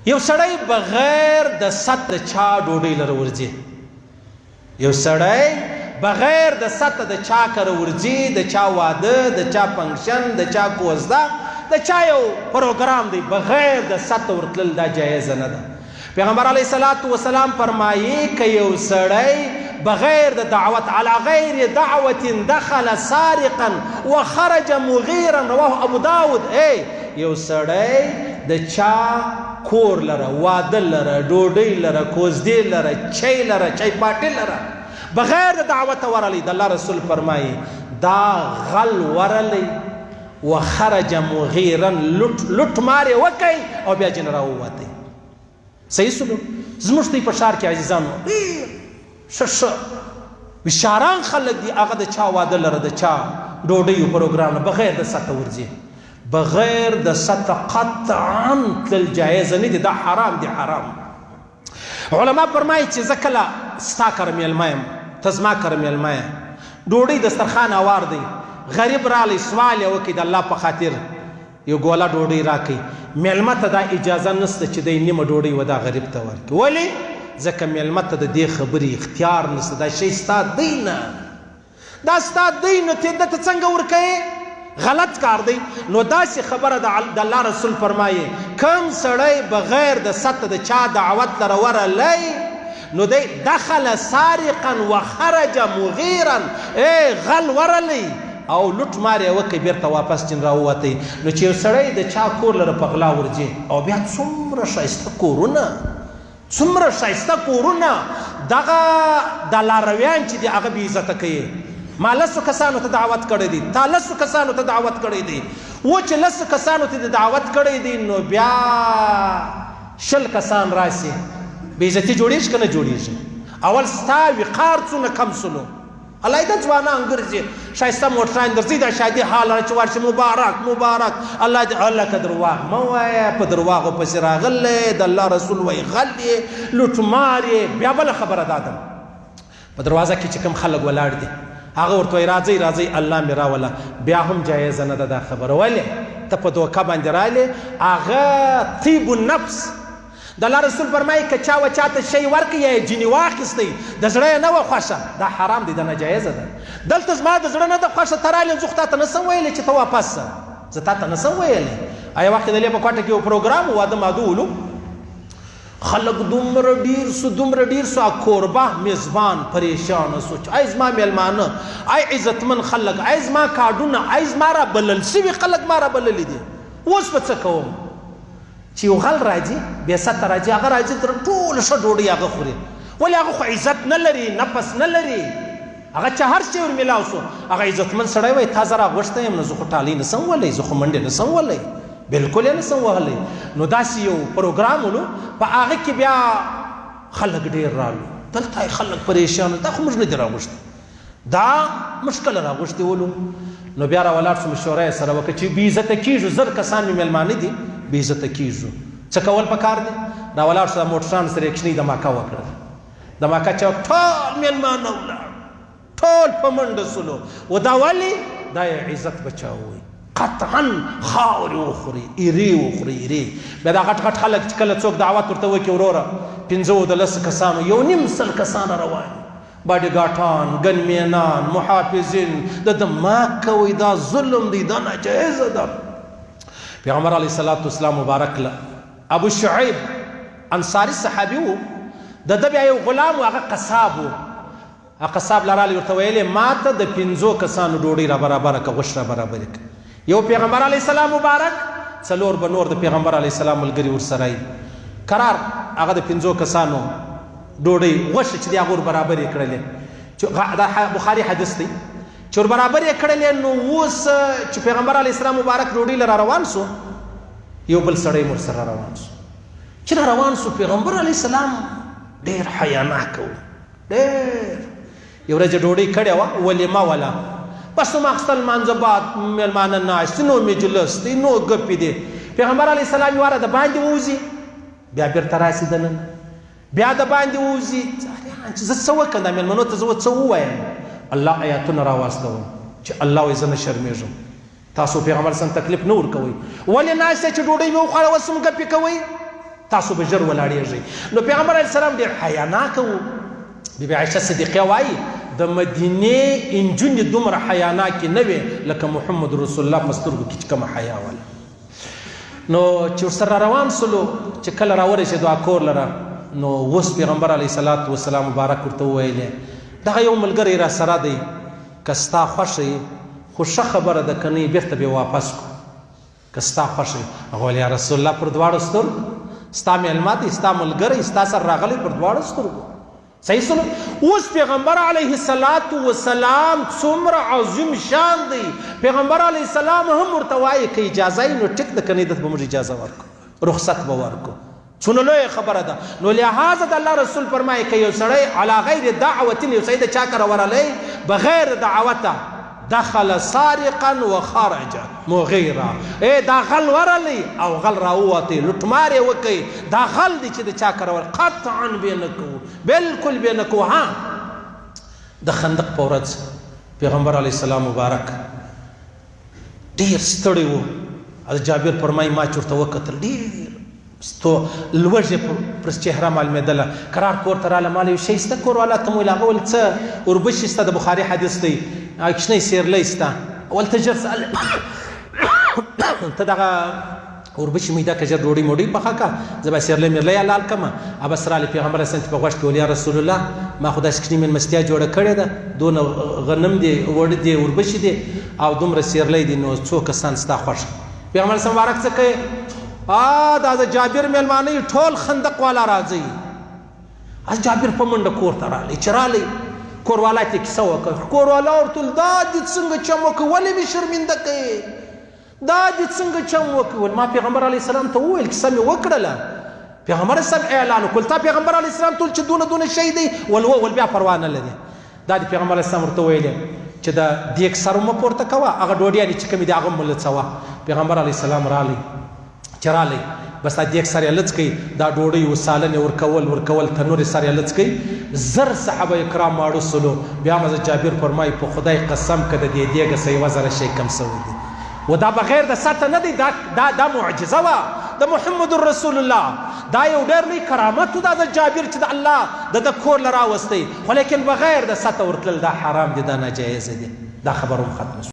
یو سړی بغیر د ست د چا ډوډۍ لره ورځي، یو سړی بغیر د ست د چا کره ورځي، د چا واده، د چا فنکشن، د چا کوزده، د چا یو پروګرام دی، بغیر د ست ورتلل دا جایز نه ده. پیغمبر علیه الصلاة والسلام فرمایي که یو سړی بغیر د دعوت، علی غیر دعوت دخل سارقا وخرج مغیرا، رواه ابو داود. ای یو سړی د چا کور لره، واده لره، ډوډۍ لره، کوزدې لره، چای لره، چای پاټي لره، بغیر د دعوت ورلی، د الله رسول فرمایي دا غل ورلی وخرج مغیرا، لټ لټ مارې وکئ او بیا جن راووتی. صحیح سلو. زموږ دی په ښار کې عزیزانو ډېر ښه ښه وشاران خلک دي، هغه د چا واده لره، د چا ډوډۍ پروګرام نه بغیر د سته ورځي. بغیر د سته قطعا تلل جایز نه دي، دا حرام دي، حرام. علما فرمایي چې زه کله ستا کره میلمه یم، ته زما کره میلمه یې، ډوډۍ دسترخوان اوار دی، غریب رالی سوال یې وکړي د الله په خاطر یو ګوله ډوډۍ راکړئ، میلمه ته دا اجازه نشته چې دی نیمه ډوډۍ ودا غریب ته ورکړي. ولې؟ ځکه میلمه ته د دې خبرې اختیار نشته، دا شی ستا دی نه، دا ستا دی، نو ته ده ته څنګه ورکوې؟ غلط کار دی. نو داسې خبره د الله رسول فرمایي کوم سړی بغیر د ست د چا دعوت لره ورلی، نو دی دخل سارقا وخرج مغیرا، ای غل ورلی او لوټ مار یې وکړ، بیرته واپس جن راووتی. نو چې یو سړی د چا کور لره په غلا ورځي، او بیا څومره ښایسته کورونه، څومره ښایسته کورونه، دغه د لارویان چې دي هغه بې عزته کوي. ما لسو کسانو ته دعوت کړی دی، تا لسو کسانو ته دعوت کړی دی، و چې لسو کسانو ته دې دعوت کړی دی، نو بیا 20 کسان راسي، بې عزتي جوړېږي که نه جوړېږي؟ اول ستا وقار څونه کم سولو. الله دا ځوانان ګرځي ښایسته موټران درځي، دا شادي حال را چې ورشي مبارک مبارک، الله دې الله که درواغ مه وایه، په درواغو پسې راغلی، د الله رسول وایي غل یې، لوټمار یې. بیا بله خبره دا ده، په دروازه کې چې کوم خلک ولاړ دي هغه ورته وایي راځئ راځئ الله مې راوله، بیا هم جایزه نه ده دا خبره. ولې؟ ته په دوکه باندې رالې، هغه طیب النفس. د الله رسول فرمایي که چا و چا ته شی ورکړي یا یې جینې واخیستی، د زړه یې نه وه خوښه، دا حرام دی، دا ناجایزه ده. دلته زما د زړه نه ده خوښه، ته رالې، زه خو تا ته نه سم ویلی چې ته واپس سه، زه تا ته نه سم ویلی. آیا وخت د لې په کوټه کې یو پروګرام و، واده ماده ولو، خلک دومره ډیر سو، دومره ډیر سو، کوربه میزبان پریشان سو چې ای زما میلمانه، ای عزتمن خلک، ای زما کارډونه، ای زما را بلل سوي خلک ما را بللي دي، اوس به څه کوم؟ چې یو غل راځي، بې سته راځي، هغه راځي تر ټولو ښه ډوډۍ هغه خوري. ولې؟ هغه خو عزت نه لري، نفس نه لري، هغه چې هر شی ور میلاو سو. هغه عزتمن سړی وایي تا زه راغوښتی یم، نو زه خو ټالۍ نه سم ولی، زه خو منډې نه سم ولی، بالکل یې نه سم وهلی. نو داسې یو پروګرام ولو، په هغه کې بیا خلک ډېر رالو، دلته یې خلک پریشان، دا خو موږ نه دي راغوښتي، دا موږ کله راغوښتي ولو. نو بیا را ولاړ سو، مشوره یې سره وکړه چې بې عزته کېږو، 1000 کسان مې مېلمانه دي، بې عزته کېږو، څه کول پکار دي؟ را ولاړ سو، د موټران سره یې کوچنۍ دماکه وکړه، دماکه چې ټول مېلمانه ولاړ، ټول په منډه سولو. و دا ولې؟ دا یې عزت بچاوي، قطعا خاورې وخوري، ایرې وخوري، ایرې. بیا دا غټ غټ خلک چې کله څوک دعوت ورته وکړي، وروره 15 د 10 کسانو 1.5 کسان روان، باډیګارډان، ګنمینان، محافظین، د ده ما کوئ، دا ظلم دی، دا ناجایزه ده. پیغمبر علیه الصلاة والسلام مبارک له ابو شعیب انصاري صحابي و، د ده بیا یو غلام و، هغه قصاب و. هغه قصاب له رالی ورته ویلې ما ته د 5 کسانو ډوډۍ را برابره که، غوښه را برابرې که. یو پیغمبر علیه السلام مبارک، 4 به نور د پیغمبر علیه السلام ملګري ورسره قرار. هغه د 5 کسانو ډوډۍ غوښه چې دی هغه ور برابرې کړلې، چې دا بخاري حدیث دی، چې ور برابرې کړلې. نو اوس چې پیغمبر علیه السلام مبارک ډوډۍ له را روان سو، یو بل سړی هم ورسره روان سو. چې را روان سو، پیغمبر علیه السلام ډېر حیاناک و، ډېر. یو ورځ یې ډوډۍ کړې وه، ولیمه وله، بس نو ماخستن لمانځه بعد مېلمانه ناست، نو مجلس دی، نو ګپې دی. پیغمبر علیه السلام یې واره د باندې ووځي، بیا بېرته راسي دننه، بیا د باندې ووځي. چې زه څه وکړم، دا مېلمنو ته زه څه ووایم؟ الله آیاتونه راواستول چې الله وایي زه نه شرمېږم، تاسو پیغمبر سم تکلیف نه ورکوئ، ولې ناست چې ډوډۍ مې وخوړه اوس هم ګپې کوئ؟ تاسو به ژر ولاړیږئ. نو پیغمبر علیه السلام ډېر حیاناکه وو. بی بی عائشه صدیقه وایي د مدینې انجونې دومره حیاناکې نه وې لکه محمد رسول الله په سترګو کې چې کومه حیا وله. نو چې ورسره روان سولو، چې کله راورسېدو کور لره، نو اوس پیغمبر علیه الصلاة والسلام مبارک ورته وویلې دغه یو ملګری را سره دی، که ستا خوښه وي خو ښه خبره ده، که نه وي بېرته به یې واپس کړو، که ستا خوښه وي. هغه ویل یا رسول الله پر دواړو سترګو، ستا مېلمه دی، ستا ملګری، ستا سره راغلی، پر دواړو سترګو. صحیح سنو. اوس پیغمبر علیه الصلاة والسلام څومره عظیم شان دی، پیغمبر علیه السلام هم ورته وایي که اجازه یې نو ټیک ده، که نه ده به موږ اجازه ورکړو، رخصت به ورکړو. څونه لویه خبره ده. نو لهذا د الله رسول فرمایي که یو سړی علی غیر دعوت، یو سړی د چا کره ورغلی بغیر د دعوته، دخل سارقا وخرج مغیرا، ای دا غل ورغلی او غل راووتی، لوټمار یې وکړي، دا غل دی چې د چا کره ور، قطعا به نه کوو، بالکل به نه کوو. ها د خندق په ورځ پیغمبر علیه السلام مبارک ډېر ستړی و. حضرت جابر فرمایي ما چې ورته وکتل ډېر ستو لوږې پر چهره معلومېدله. کرار کور ته راله، ما له یو شی شته کور والا ته مو ویل، هغه ویل څه اوربشې شته، د بخاري حدیث دی، هغه کوچنی سیرلی شته، ول ته ژر ته دغه اوربشې میده که ژر ډوډۍ موډۍ پخه که، زه به سیرلی میرلی حلال کړم. بس رالی پیغمبر اسلام چې په غوږ کې ویل یا رسول الله ما خو داسې کوچنۍ مېلمستیا جوړه کړې ده، دونه غنم دي، اوړه دي، اوربشې دي او دومره سیرلی دي، نو څو کسان ستا خوښ. پیغمبر اسلام مبارک څه کوي؟ دا د جابر مېلمانه یې ټول خندق والا راځي. از جابر په منډه کور ته راغلی، چې راغلی کور والا ته کیسه وکړه. کور والا ورته وویل دا دې څنګه چم وکړ، ولې مې شرمنده کوې، دا دې څنګه چم وکړ؟ ما پیغمبر علیه السلام ته وویل، کیسه مې وکړله، پیغمبر اسلام اعلان وکړ، تا پیغمبر علیه السلام ته وویل چې دونه دونه شی دی، ول ول بیا پروا نه لري. دا د پیغمبر علیه السلام ورته ویلې چې د دیګ سر مه پورته کوه، هغه ډوډیانې چې کومې دي هغه مه لڅوه. پیغمبر علیه السلام راغلی، چې راغلی بس دا دیګ سر یې لڅ کړي، دا ډوډۍ و سالن یې ورکول ورکول، تنور یې سر یې لڅ کړي، زر صحابه کرام ماړه سولو. بیا حضرت جابر فرمایي په خدای قسم که د دې دیګه څه یوه ذره شی کم سوی دی، و دا بغیر د سطح نه دی، دا دا دا معجزه وه د محمد رسول الله، دا یو ډېر لوی کرامت و دا د جابر چې د الله د د کور له راوستی، خو لیکن بغیر د سطح ورتلل دا حرام دي، دا ناجایز دي. دا خبر هم ختمه شوه.